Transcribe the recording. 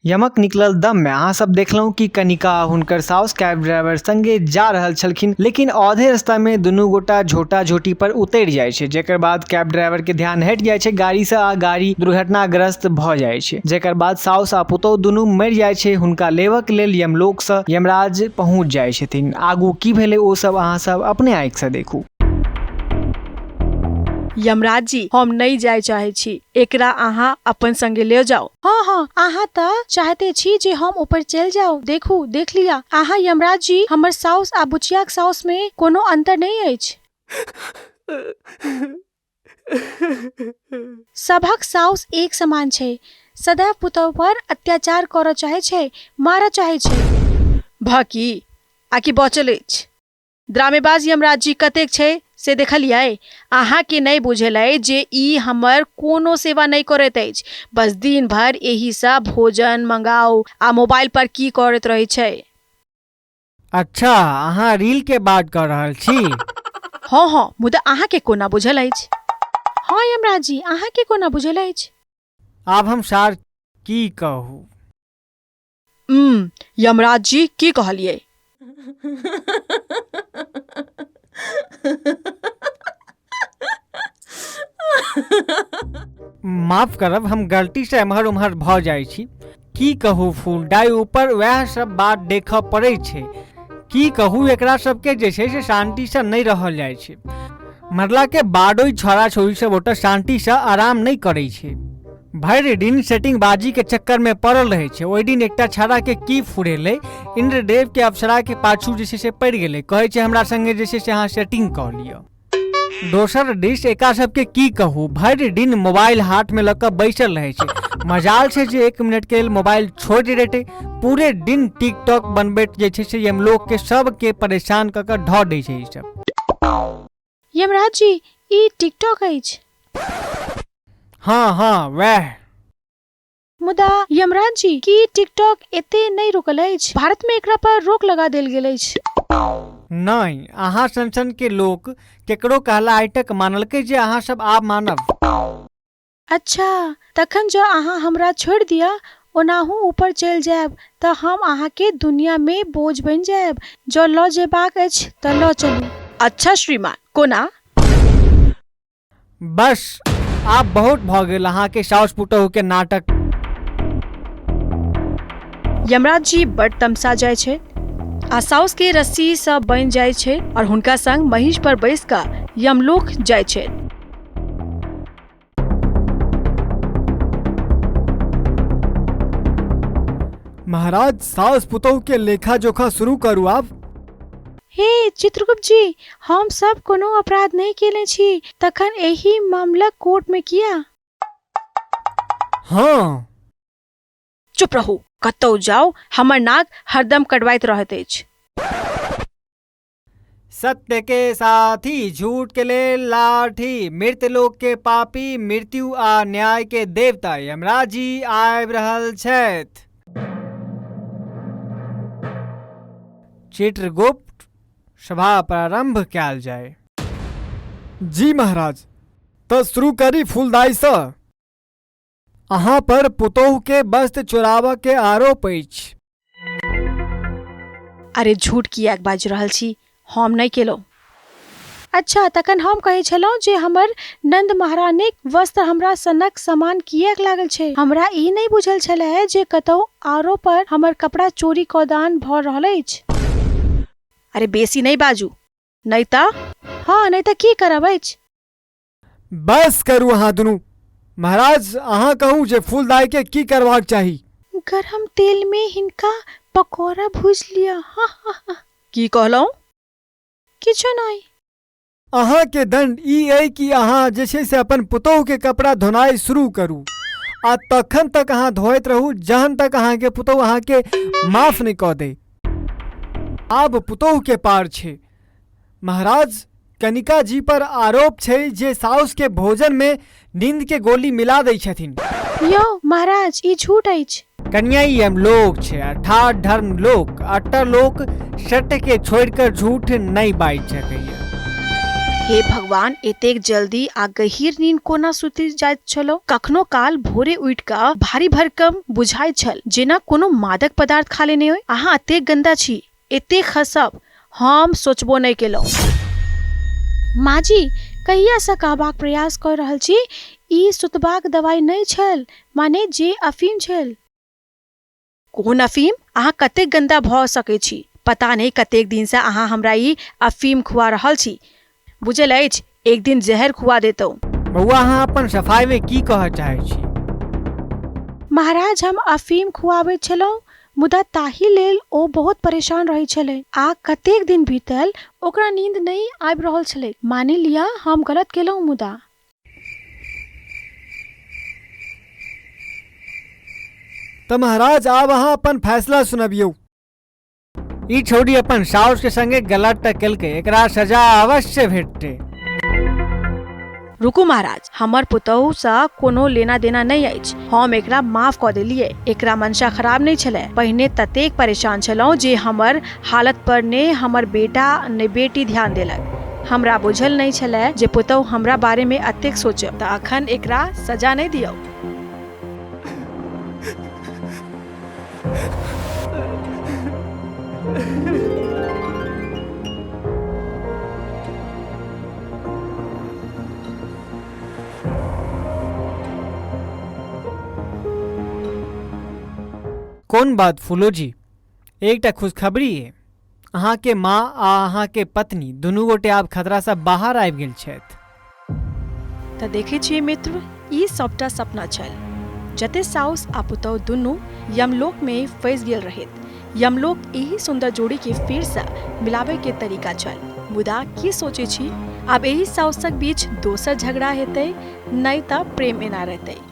यमक निकलल दममे अहाँ सब देखलहुँ कि कनिका हुनकर साउस कैब ड्राइवर संगे जा रहल छलखिन, लेकिन आधे रास्तामे दुनू गोटा झोटा झोटी पर उतरि जाइ छै, जेकर बाद कैब ड्राइवर के ध्यान हटि जाइ छै गाड़ीसँ आ गाड़ी दुर्घटनाग्रस्त भऽ जाइ छै, जेकर बाद साउस आ पुतोहु दुनू मरि जाइ छै। हुनका लेबक लेल यमलोकसँ यमराज पहुँच जाइ छथिन। आगू की भेलै ओ सब अहाँ सब अपने आँखिसँ देखू। यमराज जी, हम नहि जाय चाहै छी, एकरा अहाँ अपन संगे ले जाउ। हँ हँ, अहाँ तऽ चाहते छी जे हम ऊपर चलि जाउ। देखू, देख लिअ अहाँ यमराज जी, हमर साउस आ बुचियाक साउस मे कोनो अंतर नहि अछि। सभक साउस एक समान छै, सदैव पुतहु पर अत्याचार करऽ चाहै छै, मारऽ चाहै छै। भऽ की? आ कि बचल अछि? ड्रामेबाज यमराज जी कतेक छै से देखलियै? अहाँके नहि बुझल अइ जे ई हमर कोनो सेवा नहि करैत अछि। बस दिन भरि एहिसँ भोजन मंगाउ आ मोबाइल पर की करैत रहै छै। अच्छा, अहाँ रील के बात कऽ रहल छी? हँ हँ, मुदा अहाँके कोना बुझल अछि? हँ यमराज जी, अहाँके कोना बुझल अछि? आब हम सार की कहू? यमराज जी, की कहलियै? माफ करब, हम गलतीसँ एम्हर ओम्हर भऽ जाइ छी। की कहू फूल दाइ, ऊपर वएह सब बात देखऽ पड़ै छै। की कहू, एकरा सबके जे छै से शान्तिसँ नहि रहल जाइ छै। मरलाके बादो ई छौड़ा छौड़ी सब ओतऽ शान्तिसँ आराम नहि करै छै, भरि दिन सेटिंगबाजीके चक्करमे पड़ल रहै छै। ओहि दिन एकटा छौड़ाके की फुरेलै, इन्द्रदेवके अप्सराके पाछू जे छै से पड़ि गेलै, कहै छै हमरा सङ्गे जे छै से अहाँ सेटिंग कऽ लिअ। दोसर दिस एकरा सबके की कहू, भरि दिन मोबाइल हाथमे लऽ कऽ बैसल रहै छै। मजाल छै जे 1 मिनटके लेल मोबाइल छोड़ि देतै। पूरे दिन टिकटॉक बनबैत जे छै से यमलोकके सबके परेशान कऽ कऽ धऽ दै छै ई सब। यमराज जी, ई टिकटॉक अछि। हँ हँ, वएह। मुदा यमराज जी, की टिकटॉक एते नहि रुकल अछि? भारत मे एकरा पर रोक लगा देल गेल अछि। नहि, अहाँ सन सन के लोक केकरो कहला आइ तक मानलकै जे अहाँ सब आब मानब? अच्छा, तखन जँ अहाँ हमरा छोड़ि दिअ, ओनाहु ऊपर चलि जायब तऽ हम अहाँके दुनिया मे बोझ बनि जायब। जँ लऽ जेबाक अछि तऽ लऽ चलू। अच्छा श्रीमान, कोना? बस, आब बहुत भऽ गेल अहाँके साउस पुतोहु के नाटक। यमराज जी बड तमसा जाइ छै आ साउस के रस्सी सँ बनि जाइ छै और हुनका संग महिष पर बैस कऽ यमलोक जाइ छै। महाराज, साउस पुतोहु के लेखा जोखा शुरू करू आब। हे चित्रगुप्त जी, हम सब कोनो अपराध नहि केने छी, तखन एहि मामला कोर्ट में किया? हाँ। चुप रहू, कतौ जाउ, हमर नाक हरदम कटवाइत रहैत अछि। सत्य के साथी, झूठ के लेल लाठी, मृत लोक के पापी, मृत्यु आ न्याय के देवता यमराज जी आबि रहल छथि। चित्रगुप्त, सभा प्रारंभ कयल जाय। जी महाराज, तऽ शुरू करी फूलदाइसँ। अहाँ पर पुतोहु के वस्त्र चोराबऽ के आरोप अछि। अरे झूठ किएक बाजि रहल छी, हम नहि केलहुँ। अच्छा, तखन हम कहै छलहुँ जे हमर नन्द महारानीक वस्त्र हमरा सनक समान किएक लागल छै? हमरा ई नहि बुझल छलए जे कतहु आरो पर हमर कपड़ा चोरी कऽ दान भऽ रहल अछि। अरे बेसी नहि बाजू, नहि तऽ। हँ, नहि तऽ की करब अछि? बस करू अहाँ दुनू। महाराज, अहाँ कहू जे फूलदाइके की करबाक चाही? गरम तेलमे हिनका पकौड़ा भूजि लिअ। हा हा हा। की कहलहुँ? किछु नहि। अहाँके दण्ड ई अइ कि अहाँ जे छै से अपन पुतोहुके कपड़ा धोनाइ शुरू करू आ तखन तक अहाँ धोइत रहू जहन तक अहाँके पुतोहु अहाँके माफ नहि कऽ दै। आब पुतोहुके पार छै। महाराज, कनिका जी पर आरोप छै जे साउसके भोजनमे नींदके गोली मिला दै छथिन। यौ महाराज, ई झूठ अछि। कनिया, ई यमलोक छै, अर्थात धर्मलोक। अतऽ लोक सत्यके छोड़ि कऽ झूठ नहि बाजि सकैए। हे भगवान, एतेक जल्दी आ गहीर नींद कोना सुति जाइत छलहुँ? कखनो काल भोरे उठि कऽ भारी भरकम बुझाइत छल, जेना कोनो मादक पदार्थ खा लेने होइ। अहाँ एतेक गन्दा छी, एतेक खसब हम सोचबो नहि केलहुँ। माँ जी, कहियासँ कहबाक प्रयास कऽ रहल छी, ई सुतबाक दवाइ नहि छल, माने जे अफीम छल। कोन अफीम? अहाँ कतेक गन्दा भऽ सकैत छी? पता नहि कतेक दिनसँ अहाँ हमरा ई अफीम खुआ रहल छी। बुझल अछि, एक दिन जहर खुआ देतहुँ। बौआ, अहाँ अपन सफाइमे की कहऽ चाहैत छी? महाराज, हम अफीम खुआबैत छलहुँ, मुदा ताहि लेल ओ बहुत परेशान रहैत छलै आ कतेक दिन बीतल ओकरा नींद नहि आबि रहल छलैक। मानि लिअ हम गलत केलहुँ मुदा। तऽ महाराज, आब अहाँ अपन फैसला सुनबियौ। ई छौड़ी अपन साउस के संगे गलत तऽ केलकै, एकरा सजा अवश्य भेटतै। रुकू महाराज, हमर पुतोहुसँ कोनो लेना देना नहि अछि। हम एकरा माफ कऽ देलियै। एकरा मंशा खराब नहि छलै। पहिने ततेक परेशान छलहुँ जे हमर हालत पर ने हमर बेटा ने बेटी ध्यान देलक। हमरा बुझल नहि छलै जे पुतोहु हमरा बारेमे एतेक सोचब, तऽ अखन एकरा सजा नहि दियौ। कोन बात फूलो जी, एकटा खुशखबरी अइ। अहाँके माँ आ अहाँके पत्नी दुनू गोटे आब खतरासँ बाहर आबि गेल छथि। तऽ देखै छियै मित्र, ई सबटा सपना छल। जते साउस आ पुतहु दुनू यमलोक में फँसि गेल रहैत, यमलोक एहि सुन्दर जोड़ी के फेर सँ मिलाबै के तरीका छल। मुदा की सोचै छी, आब एहि साउसक बीच दोसर झगड़ा हेतै, नहि तऽ प्रेम एना रहतै।